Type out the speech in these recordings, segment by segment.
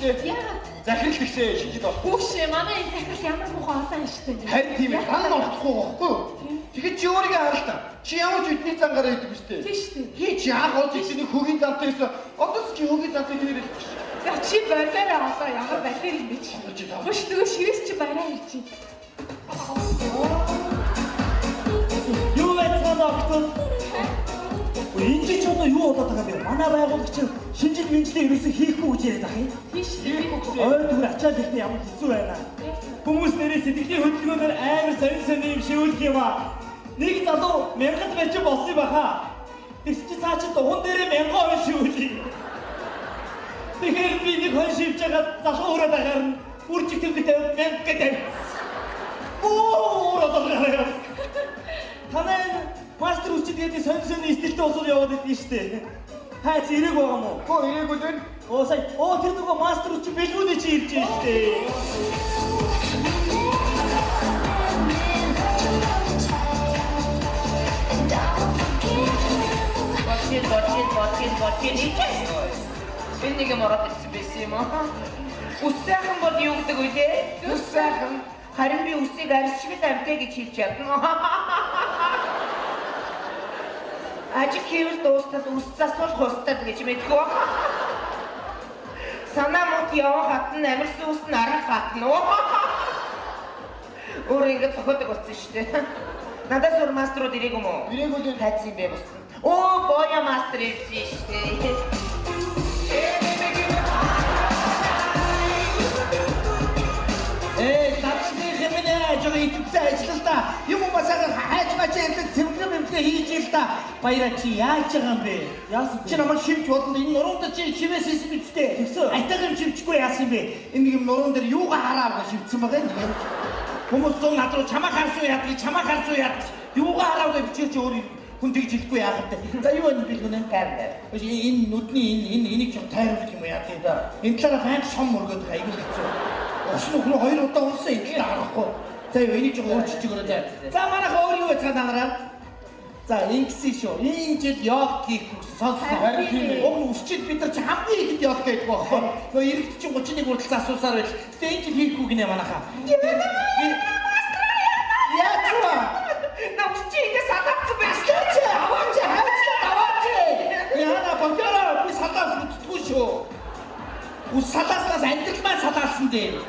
шүү дээ. Яагаад? Захирал тэгсээ шинжид бол. Хүүшээ манай энэ захирал ямар муухай олон шүү дээ. Харин тийм ээ. Дан олдохгүй байхгүй юу? Тэгэхээр чи өөрийгөө харал та. Чи ямар ч үдний зангаар байдаг биз дээ. Тийм шүү дээ. Хий чи яах болж ирсэн нэг хөгийн замтай гэсэн. Одоо чи хөгийн замтай тэрэл гэж. За чи болоорой одоо ямар балер юм бэ чи? Бүш нөгөө ширээс чи барай ирж. Юу байцгаана октод? Энэ чи ч одоо юу болоод байгаа юм бэ? Манай байгуулагч шинжил мэнжлээ ерөөсөө хийхгүй гэж яриад ах юм. Тийш. Хийхгүй гэсэн. Ой түр ачаал ихтэй ямар хэцүү байна. Хүмүүс нэрээ сэтгэлийн хөдөлгөөнөөр амар сонин сонин юм шивүүлэх юм аа. Нэг залуу мянгад баячин болсон юм баха. Тэгсэн чи цаа чи дуган дээрээ 1000 шивүүлээ. Тэгэхээр би нэг хон шивж байгаа залуу өрөөд агаар нь үржих тэмдэг тавиад 1000 гэж тавьсан. Өөр одоо гараа. Танай мастер үсчид гэдэг сонин сонин стилтэй усууд яваад идэв шүү дээ. Хайц ирээг байгаа мó? Гоо ирээгүй дээ. Оо сая оо тэр нөгөө мастер үсч бэлгүүдээ чи ирж байна шүү дээ. Бочин бочин бочин бочин ичээ. Би нэг юм ороод ирсэн байсан юм уу? Үс сайхан бол юу гэдэг вэ те? Үс сайхан. Харин би үсийг арь шиг л амтай гэж хэлж чадна. Ажил хийвэл дуустал үс засвал хустал гэж мэдгүй. Санаа мут яваа хатна, амирсан үс нь арга хатна. Өөр ингэ цохиодог болсон шүү дээ. Надаас өөр мастерууд ирээгүй юм уу? Ирээгүй дээ. Хайцсан юм бэ бус. Оо, боя мастер ирж шүү дээ. Ээ, дадсны хэмнээ жоо идэвхтэй ажиллал та. Юм умасаа хайж мачаа ярьдаг цэвэрлэг мэмлэг хийж ил та. Баяра чи яаж байгаа юм бэ? Яасан бэ? Чи намайг шивж бодно. Энэ нуруунд чи шивээс хийсэн биз дээ. Тэгсэн. Айтайхан юм шивчихгүй яасан бэ? Энэ нэг юм нуруун дээр юугаа хараагүй шивцэн байгаа юм. Хүмүүс зун над руу чамаа харсан яадаг, чамаа харсан яадаг. Юугаа хараагүй бичээ чи өөр хүн тэгж хэлэхгүй яах вэ? За юу вэ бэлгүнэ? Тайван. Биш энэ нүдний энэ энэ энийг ч тайруулах юм уу яа тийм. Энэ талаараа байнга шом мөргöd байгаа айгүй хэцүү. Ус нөхрөө хоёр удаа унсан энэ талаар харахгүй. За юу энийг ч өөрчилж өгөөрэй за. За манайх өөр юу яцгаа танараа? За ингэсэн шүү. Энэ жил йог хийхгүй гэсэн сонссон. Харин тийм ээ. Уг нь өсчид бид нар чи хамгийн ихэд йог гэдэг байхгүй. Нөө иргэд чинь 31 хүртэл засуусаар байл. Гэтэ энэ жил хийхгүй гинэ манайхаа. Яаж вэ? Нам чи ингэ салаацсан байх. Аваач, аваач, хайцлаад аваач. Яна богёроо би салаас бүтдэггүй шүү. Ус салааснаас амьдрал маань салаалсан дээ.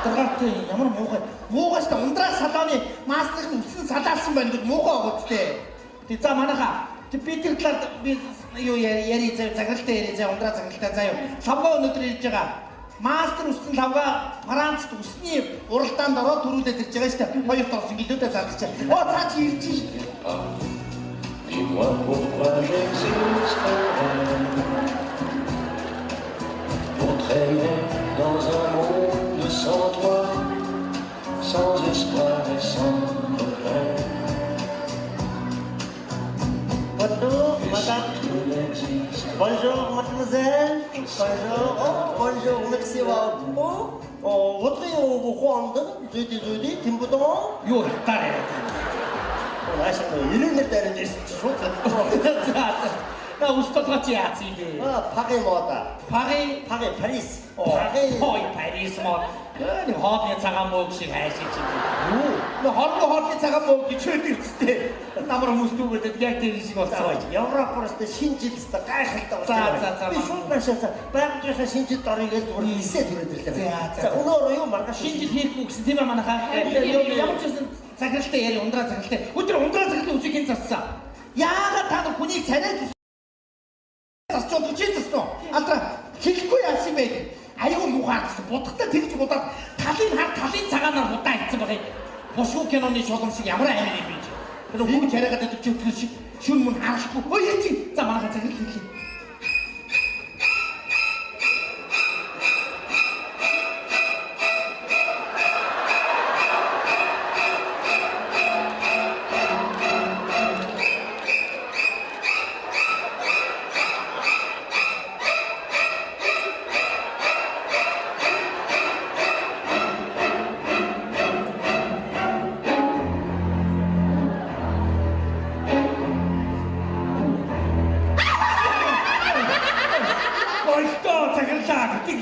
Даргаатай ямар муухай. Муугаас та ундраа салааны мастрын үсэн салаалсан байна гэд муухай байгаа үстэй. Тэг за манайхаа тэг би тэр талаар би юу яри зав загралтай яри зав ундраа загралтай заа юу. Лавга өнөөдөр ирж байгаа. Мастер үсэн лавга Францд үсний уралдаанд ороод түрүүлээд ирж байгаа шүү дээ. Хоёр тоолсон гэлүүдээ зарлаж. Оо цаа чи ирж шин. Dis-moi pourquoi j'existerais pour traîner dans un monde sans toi, sans espoir et sans regret. Bonjour Et madame. si tout n'existe Bonjour mademoiselle. Bonjour. Oh, bonjour merci beaucoup. Oh, votre Rwanda, зүйди зүйди тэмбудон. Юу хатаар яриад. Нааш ирүүнээр дайраад ирсэн чи шууд За за. На ус толгой чи яац юм бэ? Аа, Пари мода. Пари Пари, Парис. Пари. Пари. Ой, Парис мод. Нэг хоолны цагаан мөөг шиг хайшиг чи. Юу? Нэг хоргоо хоолны цагаан мөөг гэж чөөд ирцтэй. Намар хүмүүс дүүгээд яг тэр шиг болсон байж. Европоос тэ шинэ жил өстө гайхалтай болсон. За, за, за, Би шууд наашаа за байгууллагынхаа шинэ жилд орё гэж зүгээр нисээ түрээд ирлээ. За, за, За, өнөөр юу маргааш Шинэ жил хийхгүй гэсэн тийм ээ манайхаа. Ямар ч байсан захиралтай яри ундраа захиралтай. Өдөр ундраа захирлын үсийг хэн зассан? Яагаад та нар хүнийг царайд засч болдог чи зассан? Алдраа хэлэхгүй яасан бэ? Айгүй муухай гэсэн. Будахтаа тэгж будаад талын хар талын цагаанаар будаа ицсэн байгаа юм. Бушгүй киноны шулам шиг ямар амир юм бэ чи? Тэр хүн царайгаад байдаг чи өтгөл шиг шүн мөн харахгүй. Ой яа чи. За манайхаа захирал хэлье.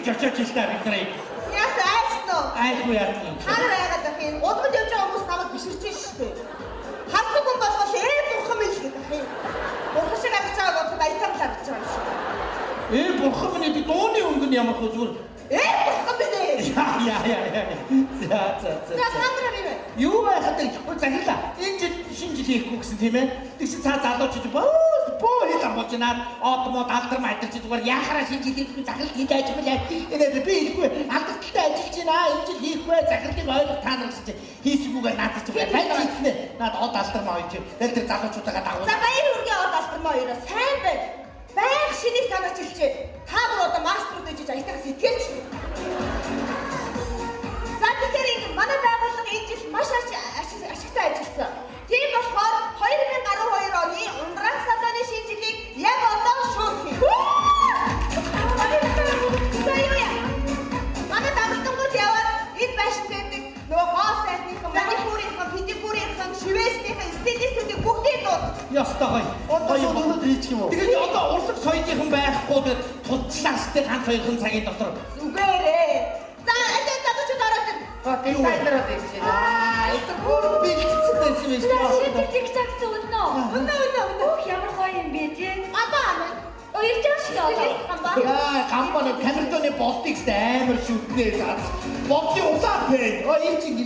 гэж очиоч л та бид нарыг. Яас айсан уу? Айгүй яах юм. Та нар айгаад байх юм. Удамд явж байгаа хүмүүс намайг биширч шүү дээ. Харсан хүн болгол бурхан минь л гэдэг юм. Бурхан шиг харагдаж байгааг бодоход аятайхан л харагдаж байгаа юм шиг. Бурхан минь гэдэг дууны өнгө нь ямар хөө зүгээр. Бурхан минь ээ. Яа. За. За та нар юу вэ? Юу байхад захирлаа. Энэ жил шинэ жил хийхгүй гэсэн тийм ээ. Тэгсэн цаа залуучууд бөө хэл амбуулж наад од мод алдар майдар чи зүгээр яхаараа шинэ жил хийхгүй захирал хийж ажиллаа. Энэ би хийхгүй алдагдaltaй ажиллаж байна. Энэ жил хийхгүй захирлыг ойлгох та нар гэсэн чи хийсгүйгээр наад чи баяр хийснэ. Наад од алдар маа хоёр чи тэгэл тэр залуучуудаа дагуул. За баяр хүргэе од алдар маа хоёроо сайн байна. Байг шинийг санаач хэлжээ. Та бүр одоо мастерууд ээж аятайхаа сэтгэлч. За тэгэхээр ингэ манай байгууллага энэ жил маш ашигтай ажилласан. Тийм болохоор 2012 оны Ундрах салааны шинэ жилийг яг одоо шууд хий. За юу яа? Манай дагалтангууд яваад энэ байшин байдаг нөгөө гоо сайтныхан, маникюрийнхан, педикюрийнхан, шивээснийхэн, стилистүүдийг бүгдийг дууд. Ёстой гоё. Одоо шууд өнөөдөр хийчих юм уу? Тэгээд одоо урлаг соёлынхан байхгүй тэгээд тудлаастай ганц хоёрхан цагийн дотор. Зүгээрээ. За энэ залуучууд ороод ир. Дизайнерууд ирж байна. Аа, это бүр бэлтгэсэн байсан юм шиг. Шинэ жилийг чагсан үнэ үү? Үнэ. Өөх ямар гоё юм бэ тий? Гамбаа амаа. Ирж байгаа шүү дээ. Гамбаа. Яа, гамбаа нэг Камертоны болтыг амар шүтнэ заа. Болтын улаан пэн. Оо, ирж ин.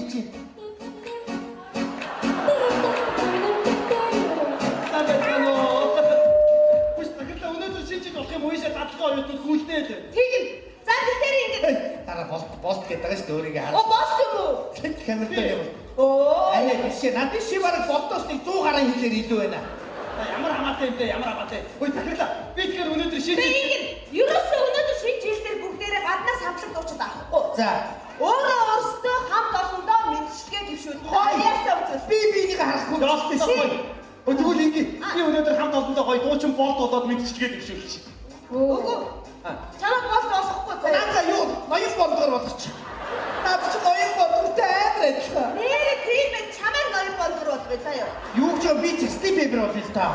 Хүч захирлаа өнөөдөр шинэ жил болох юм уушаа дадлага оюутнууд хүлдээд. Тийм. За тэгэхээр ингэ Дараа болт гэдэг байгаа шүү дээ өөрийгөө хараа. Оо болт юм уу? Камертон юм. Оо. Арай биш ээ. Над биш бараг болтоос нэг 100 гаруй хэлээр илүү байна. Ямар хамаатай юм бэ? Ямар хамаатай. Хөөе захирлаа. Би тэгэхээр өнөөдөр шинэ жил ингэ ерөөсөө өнөөдөр шинэ жил дээр бүгдээрээ гаднаас хамтлаг дуучид авахгүй. За. Өөрөө өөрсдөө хамт олондоо мэдчилгээ төвшүүлнэ. Аяасаа үзвэл. Би биенийг харахгүй. Ёстой шүү. Тэгвэл ингэ би өнөөдөр хамт олондоо гоё дуучин болт болоод мэдчилгээ төвшүүлчих. Үгүй. Чамайг болт болохгүй заяа. Наадаа юу? Ноён бондгор болгочих. Наад чи ноён бондгортой амар адилхан. Нэрээ тийм ээ чамайг ноён бондгор болгоё заяа. Юу ч би Justin Bieber болъё л та.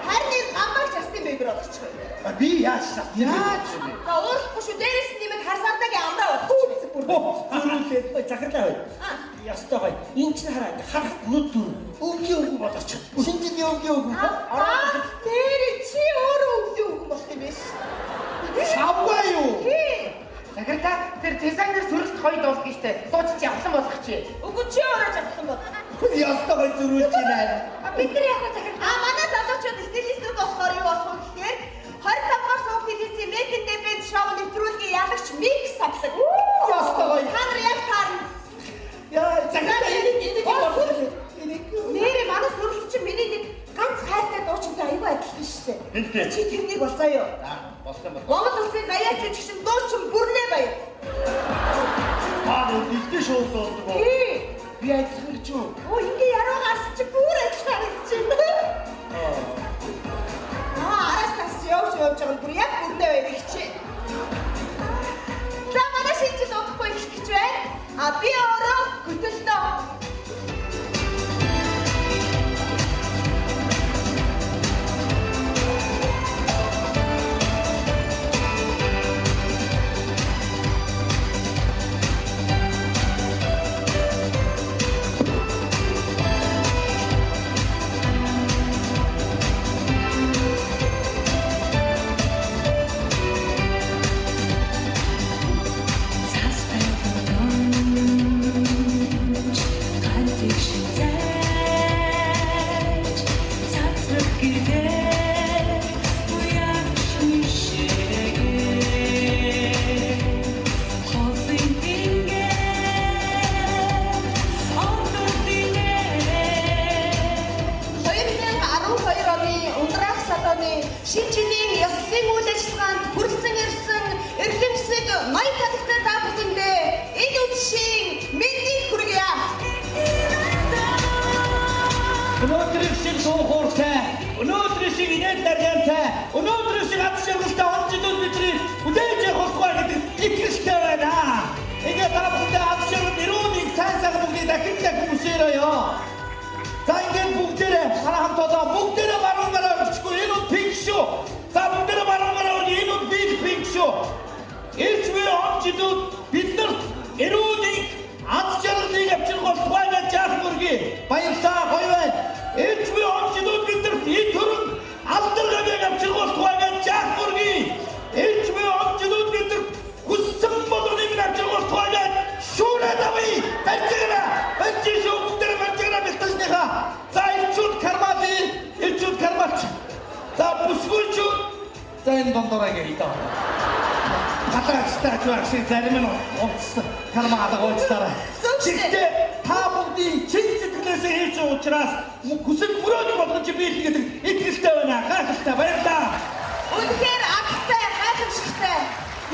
Харин энэ гамбаг Justin Bieber болгочих. Би яаж Justin Яаж? За уурлахгүй шүү. Дээрээс нь нэмээд харсаантайгийн амраа болгочих. Зөрүүлээд захирлаа бай. Ёстой гоё. Энд чинь хараа харахад нүд дүр. Өвгийн өвгөн болгочих. Шинэ жилийн өвгийн өвгөн. Аа нэрээ чи өөрөө өвгийн өвгөн болох юм биш. Шавгүй юу? Тий. Захирлаа тэр дизайнер сүрэлт гоё дуулах штэ. Дууч чи авсан болох чи. Үгүй чи өөрөө авсан бол. Ёстой гоё зөрүүлж байна. Бид нар яг захирлаа. А манай залуучууд стилистүүд болохоор юу болох вэ гэхээр 25 дугаар сууг телевизийн Make in the Band шоу нэвтрүүлгийн ялагч Мик савлаг. Ёстой гоё. Та нар яг таарна. Яа, захирлаа энийг болгох. Энийг Нэрээ манай сүрэлт чинь миний нэг ганц хайртай дуучинтай аюу адилхан шүү дээ. Чи тэрнийг бол заяа. За, болсон бол. Монгол улсын даяар жүжигчин дуучин бүрнээ баяр. Та нэлдээ шоу дуулдаг уу? Тий. Би адилхан гэж юу? Оо, ингээ яруу гарсан чи бүр адилхан харагдаж байна. Аа, араас нас явж байгаа нь бүр яг бүрнээ баяр чи. За, манай шинэ жил удахгүй эхлэх гэж байна. А би өөрөө хөтөлнө. Шинэ жилийн ёслолын үйл ажиллагаанд хүрэлцэн ирсэн эрхэмсэг ноён талагтай та бүхэндээ энэ үдшийн мэндийг хүргье. Өнөөдрийн шиг дуу хууртай, өнөөдрийн шиг инээд наргаантай, өнөөдрийн шиг ад жаргалтай он жилүүд бидний хүлээж явах болтугай гэдэг итгэлтэй байна. Ингээд та бүхэндээ ад жаргал эрүүл нэг сайн сайхан бүгдийг дахин дахин хүсээрэй. За ингээд бүгдээрээ хараа хамт олон бүгдээрээ баруун гараа өргөчгүй энэ үд пинк шүү. За бүгдээрээ баруун гараа өргө энэ үд бил пинк шүү. Илч буй он жилүүд биднэрт эрүүдийг аз жаргалыг авчрах болтугай гэж жаах мөргий. Баярлалаа, гоё байна. Илч буй он жилүүд биднэрт эд хөрөнгө алдар гавьяаг авчрах болтугай гэж жаах мөргий. Илч буй он жилүүд биднэрт хүссэн болгоныг минь авчрах болтугай гэж шүүрээд авъя. Барьж байгаарай. Барьж шүү, бүгдээрээ барьж байгаарай бэлтажныхаа. За элчүүд кармали, элчүүд кармалч. За бүсгүйчүүд за энэ дондороо гээ доо. Гадаагчтай ч байх шиг зарим нь увцсан карма алга уучлаарай. Гэхдээ та бүгдийн чин сэтгэлээсээ хэлж байгаа учраас хүсэл мөрөөдөл болгож биелнэ гэдэг итгэлтэй байна. Гайхалтай, баярлалаа. Үнэхээр адтай, гайхамшигтай.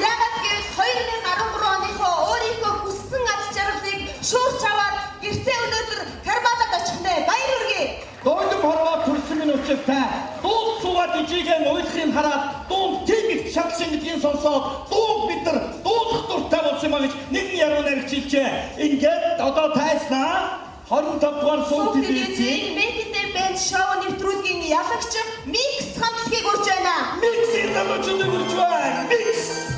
Яагаад гэвэл 2013 оныхоо өөрийнхөө хүссэн аз жаргалыг шуурч аваад гэртээ өнөөдөр кармалад очих нэ. Баяр хүргэе. Дойдон хорвоо төрсөн минь учиртай. Дуу суугаад ижигээ уйлахыг хараад дуу тийм их шалсан гэдгийг сонсоод дуу бид нар дуулах дуртай болсон юм а гэж нэгэн яруу найрагч хэлжээ. Ингээд одоо тайснаа 25 дугаар сууг телевизийн Make it Band шоу нэвтрүүлгийн ялагч Mix хамтлагийг урьж байна. Миксийн залуучуудыг урьж байна. Микс.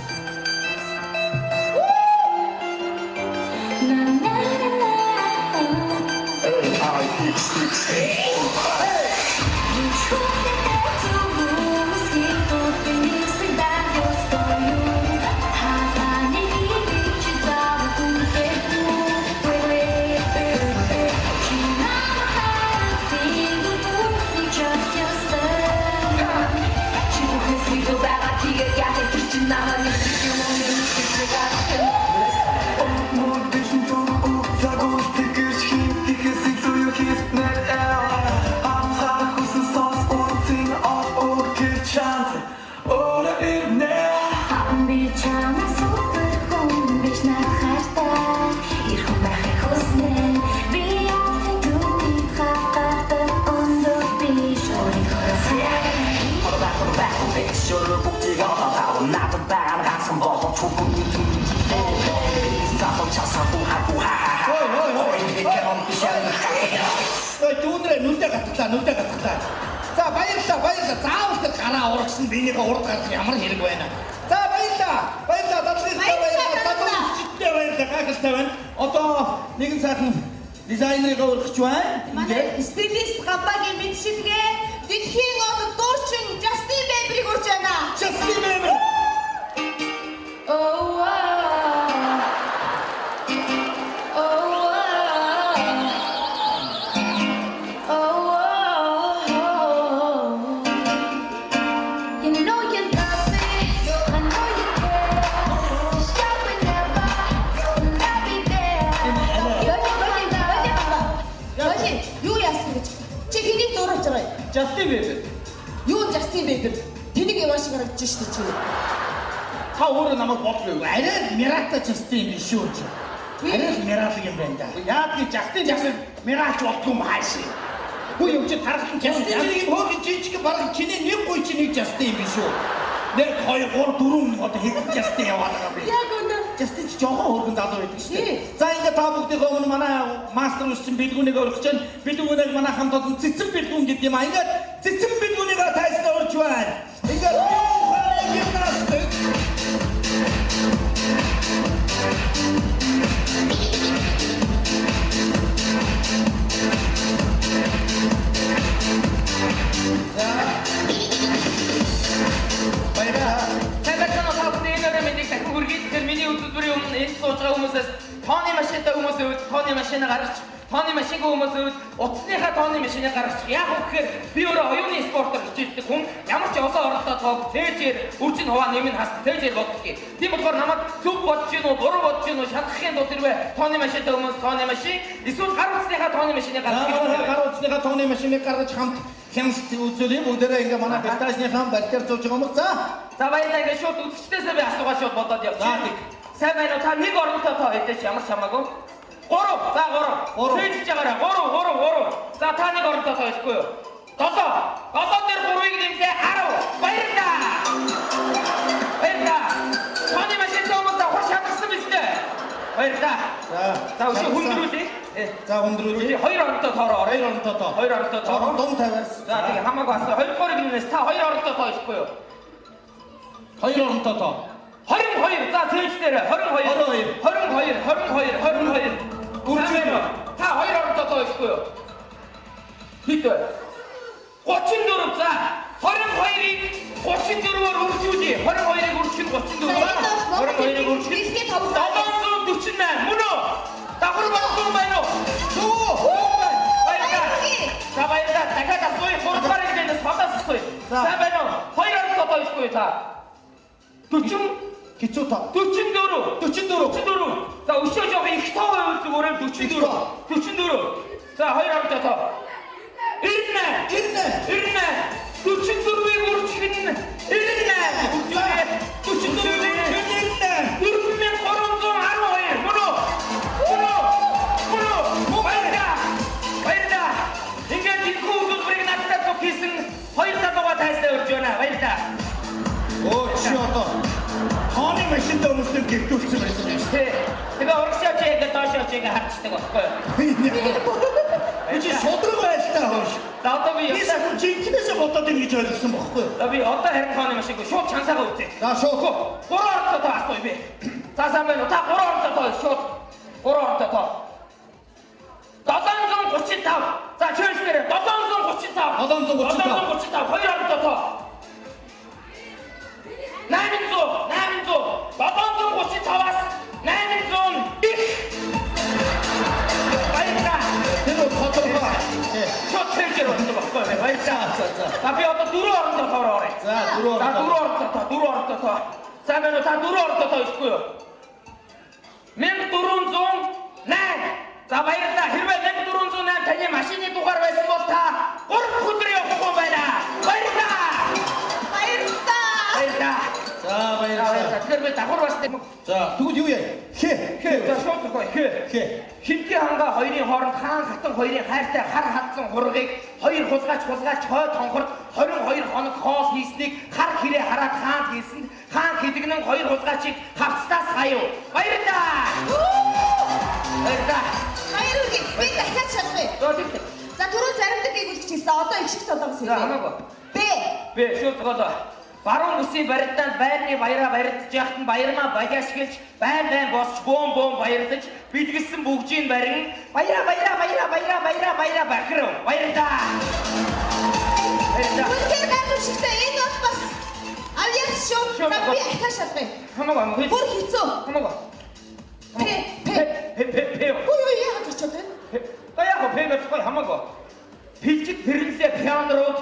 Дүүнрээ нүдэ гатглаа, нүдэ гатглаа. За баярлалаа, баярлалаа. Заавал тэр гараа урагсан биенийхээ урд гарах ямар хэрэг байна. За баярлалаа. Баярлалаа. Дадлахтай баярлалаа. Залуучдтай баярлалаа. Гайхалтай байна. Одоо нэгэн сайхан дизайнерыг ургаж байна. Манай стилист Гамбагийн мэдшилгээ дэлхийн од дуучин Justin Bieber-ийг урьж байна. Justin Bieber. Oh, Justin Bieber. Юу Justin Bieber? Тэнийг яваа шиг харагдаж шүү дээ чи. Та өөрөө намайг бодлоо. Арай Мирата Justin биш үү чи? Арай л Миралаг юм байна да. Яадгийг Justin Bieber Миралч болдгоо юм хаашаа. Хүү юм чи тархалан Justin чи нэг хөөрхөн жижиг бараг чиний нэг гуй чи нэг Justin биш үү? 1 2 3 4 одоо хэдэн Justin яваад байгаа юм бэ? Яг үнэ. Justin чи жоохон хөөрхөн залуу байдаг шүү дээ. За ингээд та бүгдийнхөө өмнө манай мастер үсчин бэлгүүнийг өргөж чинь бэлгүүнийг манай хамт олон цэцэн бэлгүүн гэдэг юм а. Ингээд цэцэн бэлгүүнийг тайснаа өрж байна. Ингээд ухааны гимнастик. За. Баярлалаа. Сайн байцгаана уу та бүхэнд энэ өдрийн мэндийг дахин хүргэе. Тэгэхээр миний үзүүлбэрийн өмнө энд сууж байгаа хүмүүсээс тооны машинтай хүмүүсээ үл тооны машинаа гаргач, тооны машингүй хүмүүсээ үл утасныхаа тооны машиныг гаргач. Яг уу гэхээр би өөрөө оюуны спортоор хичээлдэг хүн ямар ч олон оролдоо тоог цээжээр үржин хуваа нэмэн хас цээжээр боддог. Тийм болохоор намайг зөв бодож гин үү, буруу бодож гин үү шалгахын тулд хэрвээ тооны машинтай хүмүүс тооны машин эсвэл гар утасныхаа тооны машиныг гаргах гэж. Гар утасныхаа тооны машиныг гаргаж хамт хяналт үзүүлье. Бүгдээрээ ингээ манай бэлтажныхаа барьтаар зууж байгаа юм. За. За баярлалаа. Ингээ шууд үзэгчдээсээ би асуугаа шууд бодоод явчих. За тэг. Сайн байна уу? Та нэг оронтой тоо хэлээч ямар ч хамаагүй. 3. За 3. Цээжж байгаарай. 3 3 3. За та нэг оронтой тоо хэлэхгүй юу? 7. 7 дээр 3-ыг нэмлээ 10. Баярлалаа. Баярлалаа. Тооны машинтай хүмүүс давхар шалгасан биз дээ. Баярлалаа. За. За өшөө хүндрүүлье. За хүндрүүлье. 2 оронтой тоороо орё. 2 оронтой тоо. 2 оронтой тоороо. Дун тавиас. За тэг хамаагүй асуу. 2 дугаарыг нэмээс та 2 оронтой тоо хэлэхгүй юу? 2 оронтой тоо. 22. За цээжлэр 22. 22. 22 22 22. Үржүүлнэ. Та 2.7 ихгүй юу? Хэд вэ? 34. За 22-ыг 34-оор үржүүлье. 22-ыг үржих нь 34. 22-ыг үржих нь Дэлхийн товлоо. 748. Мөн үү? Давхар болсон байна уу? Зөв. Баярлалаа. За баярлалаа. Дахиад асууя. 3 дугаар ангиас содоос асууя. Сайн байна уу? 2.7 ихгүй юу та? 40 Хэцүү тоо. 44. 44. 44. За өшөө жоох их тоо байвал зүгээр л 44. 44. За 2.7. 98. 98. 98. 44-ийг үржих нь 98. 44-ийг 98. 4312. Мөн үү? Мөн үү? Мөн үү? Баярлалаа. Баярлалаа. Ингээд энэхүү өгүүлбэрийг надтай цуг хийсэн хоёр залууга тайснаа урьж байна. Баярлалаа. Өө чи одоо тооны машинд өмснөөр гэрдүүлсэн байсан юм шиг. Тэ. Тэгээ урагш явж ингээ доош явж ингээ харчихдаг байхгүй юу? Би чи шудраг байлтаа хоош. За одоо би Би сайхан жинкнээсээ бодоод ир гэж ойлгосон бохгүй юу? За би одоо харин тооны машингүй шууд чансаагаа үзье. За шууд. 3 оролцоо тоо асууя би. За сайн байна уу? Та 3 оролцоо тоо шууд 3 оролцоо тоо. 735. За чөлсгөрэ 735. 735. 735 2 оролцоо тоо. 800 800 735-аас 800 их. Баярлалаа. Тэр бол тодорхой. Тий. Шууд чөлсгөр болсон байхгүй юу? Баярлалаа. За за. За би одоо 4 оролцоо тоороо оръё. За дөрөв За оролцоо. 4 оролцоо тоо 4 оролцоо тоо. Сайн байна уу? Та 4 оролцоо тоо ихгүй юу? 1408. За баярлалаа. Хэрвээ 1408 таны машины дугаар байсан бол та 3 өдөр явахгүй байна. Баярлалаа. Баярлалаа. Баярлалаа. За За баярлалаа. баярлалаа. Тэгэхээр би давхар бас тийм. За тэгвэл юу яа? Хэ. Хэ за шууд зохио. Хэ. Хэ. Хинтээ ханга хоёрын хооронд хаан хатан хоёрын хайртай хар хадсан хургийг хоёр хулгайч хулгайч хой тонхорд 22 хоног хоол хийснийг хар хэрээ хараад хаанд хийсэнд хаан хэдэгнэн хоёр хулгайчийг хавцтаас хаяв. Баярлалаа. Баярлалаа. Баяр хүргэе. Би дахиад шалгая. За тэгтээ. За түрүү заримдаг гээгүүлж хэлсэн. Одоо их шиг толгоос За хэлье. хамаагүй. Б. Би шууд зохиолоо. Баруун бүсийн барилдаанд байрны баяраа барилдаж яхад нь баярмаа баяашгэлж байн байн босч бөөн бөөн баярлаж бэлгэлсэн бүгжийг барин баяраа баяраа баяраа баяраа баяраа баяраа бахирв. Баярлалаа. Баярлалаа. Үнэхээр гайхамшигтай. Энэ бол бас авьяас шүү. Шүү. За би дахиад шалгая. Хамаагүй хамаагүй. Бүр хэцүү. Хамаагүй. П. П. П п п. Үгүй юу яагаад зочоод байна? За яг хөө п гэхгүй хамаагүй. Пилжид пэрлээ пианорууд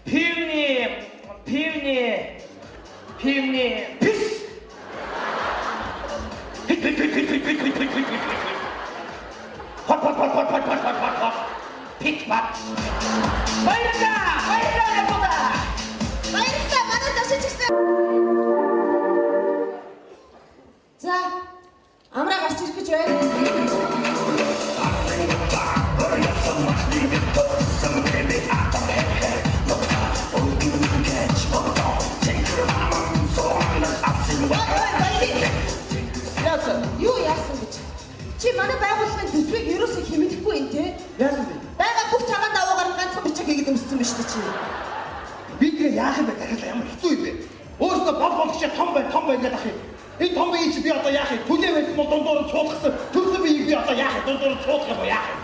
пивний пивний пивний пис. Пит пит пит пит пит пит пит пит пит пит. Хот хот хот хот хот хот хот хот хот. Пит пат. Баярлалаа. Баярлалаа ядуу. Баярлалаа. Манай зочид ирсэн. За амраа гарч ирэх гэж байна. Ой, ой, баярлалаа. Яасан? Юу яасан гэж? Чи манай байгууллагын төсвийг ерөөсөө хэмнэхгүй юм те? Яасан бэ? Байгаа бүх цагаан давуугаар нь ганцхан бичиг хийгээд өмссөн ба шүү дээ чи. Би тэгээ яах юм бэ? Захирлаа ямар хэцүү юм бэ? Өөрөөсөө бол болгч том бай, том бай гэдэг ах юм. Энэ том биеийг чи би одоо яах юм? Түлээ байсан бол дундуур нь цуулгасан. Төрсөн биеийг би одоо яах юм? Дундуур нь цуулах юм уу яах юм?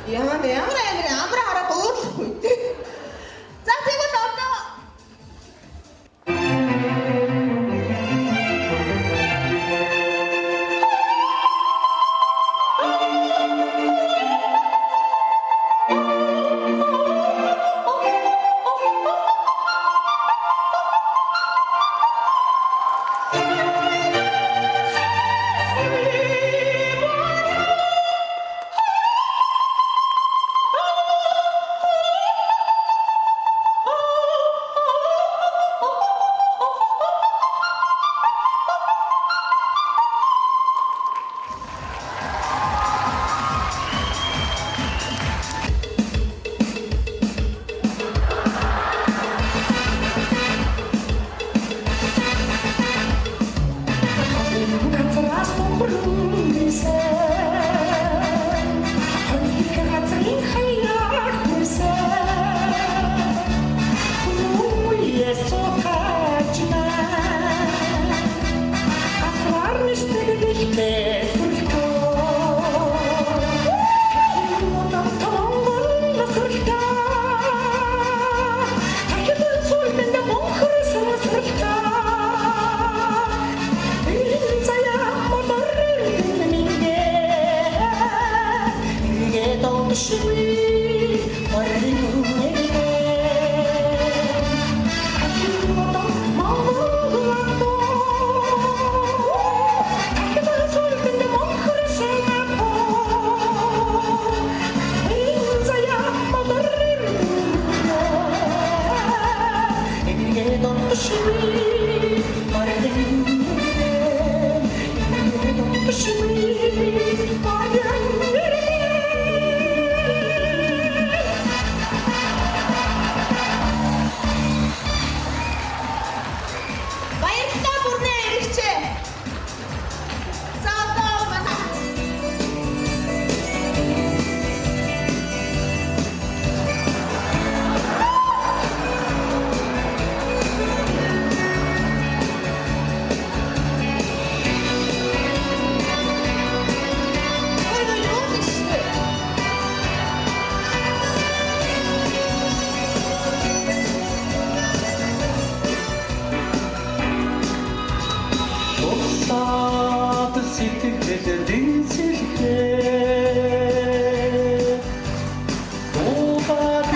Яа ямар амар амраа хараад уурлахгүй те. За тэгвэл одоо Баярлалаа бүрнээ эрэгчээ. За одоо манай Ой, юу хийшээ? Тусаад сэтгэл дэнцэлхээ Дуугаад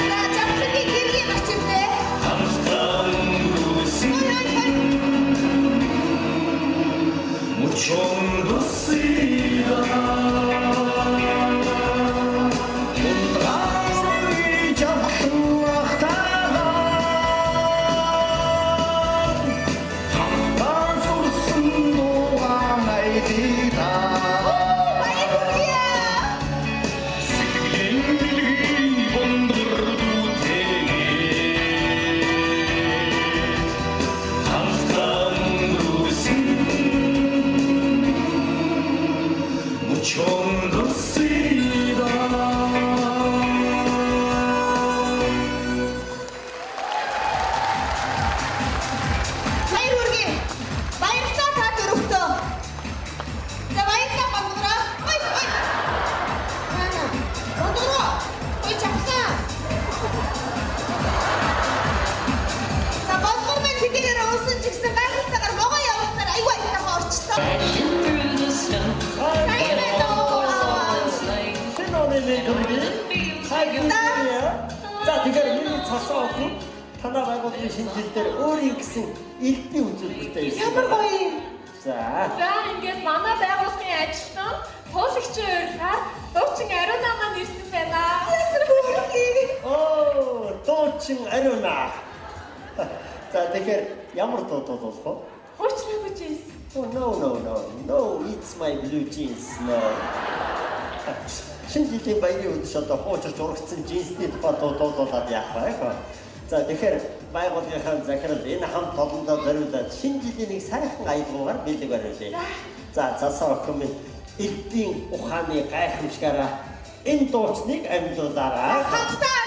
За жавхлангийн гэргийн гарч ирлээ. Ой, ой, ой. Баяр хүргэе. Баяр хүргэе. Баярлалаа та дөрөвтөө. За баярлалаа Гондгороо. Ой, ой. Хаана? Гондгороо. Ой, чавхлаа. За Гондгор маань тэдгээр уусан ч гэсэн гайхалтайгаар могоо явуулсаар аюу аюутайхан орчлоо. Сайн байна уу? Шинэ оны мэнд хүргэе. За тэгэхээр миний цасан охин танай байгууллагын шинэ жил дээр өөрийн гэсэн элдвийн үзүүлбэртэй ирсэн. Ямар гоё юм. За. За ингээд манай байгууллагын ажилтан туулагчийн урилгаар дуучин Ариуна маань ирсэн байна. Ясар хүргэе. Оо, дуучин Ариуна. За тэгэхээр ямар дуу дуулах вэ? Хуучлаагүй жинс. Oh no no no no it's my blue jeans no. Шинэ жилийн баярын өдөр одоо хуучирч урагцсан джинсний тухай дуу дуулаад яах вэ? За тэгэхээр байгууллагынхаа захирал энэ хамт олондоо зориулаад шинэ жилийн нэг сайхан аялгаугаар бэлэг бариулъя. За засаа охин минь элдвийн ухааны гайхамшигаараа энэ дуучныг амьлуулаарай. Хамтдаа